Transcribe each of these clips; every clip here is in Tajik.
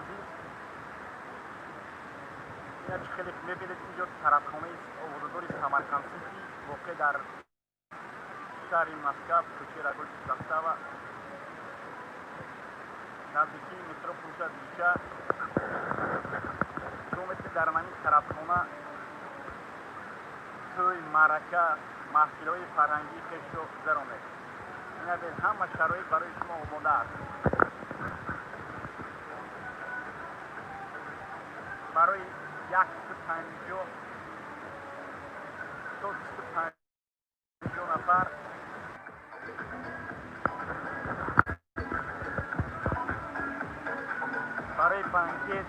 Азиз, ина чӣ хеле мебинед, инҷо тарабхонаи овозадори Самарқанд Сити, воқеъ дар шаҳри Москав, кӯчаи Рогожский Застава, наздикии метро Площадь Ильича. Шумо метавонед дар ҳамин тарабхона тӯй, маърака, маҳфилҳои фарҳангии хешро гузаронед. Ина бед, ҳама шароит барои шумо омода аст. Барои 150 то 250 нафар барои банкет.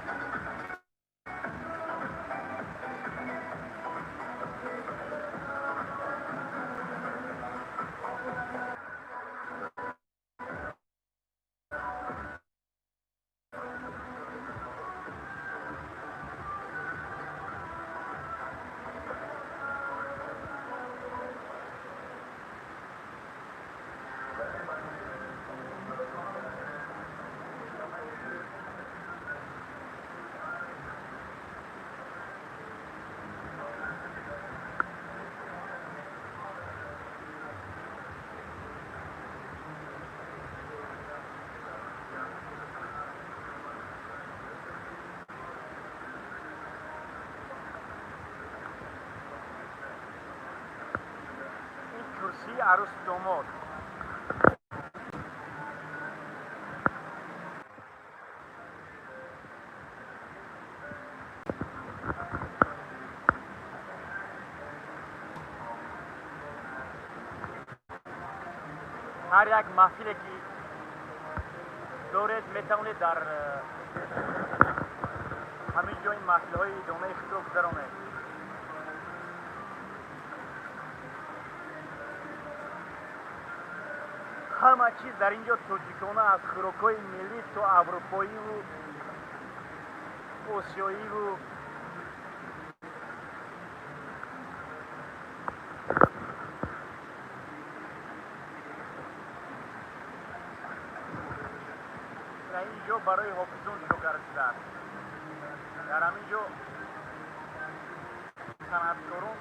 Курсии арӯсу домод. Ҳар як маҳфиле ки доред, метавонед дар ҳамин ҷо ин маҳфилҳои идонаи худро гузаронед. Ҳама чиз дар ин ҷо тоҷикона, аз хӯрокҳои миллӣ то аврупоиву осиёиву. Дар ин ҷо барои ҳофизон ҷо карда шудааст. Дар ҳамин ҷо санъаткорон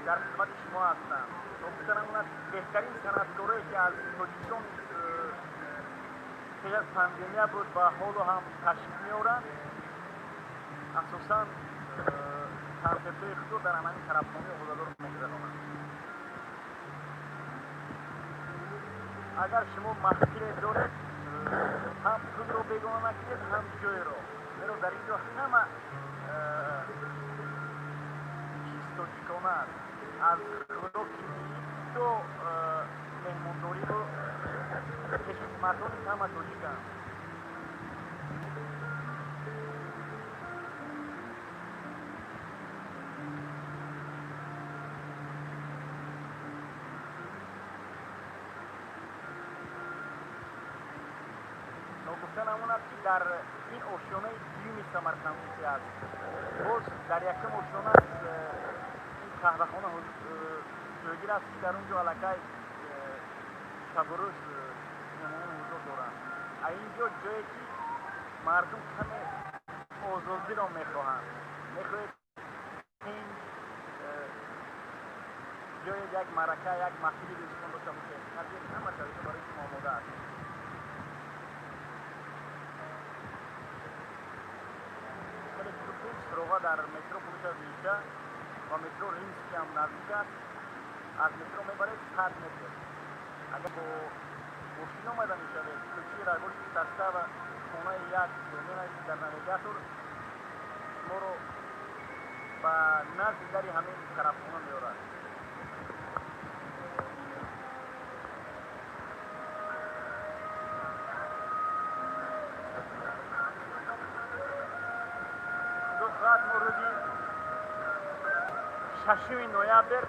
дар хидмати шумо ҳастанд. Гуфтанам, беҳтарин санъаткорое ки аз Тоҷикистон пеш аз пандемия буд ва ҳоло ҳам ташриф меоранд, асосан консертҳои худро дар ҳамин тарабхонаи овозадор мегузаронанд. Агар шумо маҳфиле доред, ҳам пулро бегона накунед, ҳам ҷойро, зеро дар ин ҷо ҳама чиз тоҷикона аст, аз хӯроки миллӣ то меҳмондориву пешхизматони ҳама тоҷиканд. Ногуфта намонад, ки дар ин ошёнаи дуюми Самарқанд Сити аст. Боз дар якум ошёна ин қаҳвахона ҷойгир аст, ки дар он ҷо аллакай шабу рӯз меҳмонон ҳузур доранд. А ин ҷо ҷое ки мардум каме озодиро мехоҳанд, мехоҳед тинҷ ҷое як маърака, як маҳфили дӯстон дошта бошед, ҳама шароито барои шумо омода аст. Хеле гуфтем, суроға дар метро Площадь Ильича ва метро Римский ҳам наздик аст. Аз метро мебаред 100 метр. Агар бо мошин омада мешавед, кӯчаи Рогожский Застава, хонаи 1 менависед дар навигатор, шуморо ба назди дари ҳамин тарабхона меорад. Худо хоҳад, мо рӯзи 6 ноябр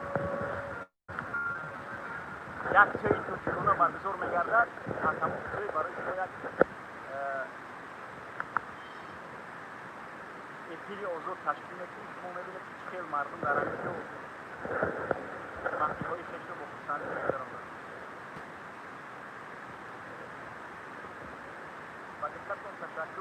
як тӯи тоҷикона баргузор мегардад. Аз ҳамон тӯй барои шумо як эфири озод ташкил мекунем. Шумо мебинед, ки чӣ хел мардум дар ҳамин ҷо маҳфилҳои хешро бо хурсандӣ мегузаронанд. Ба диққатон ташаккур.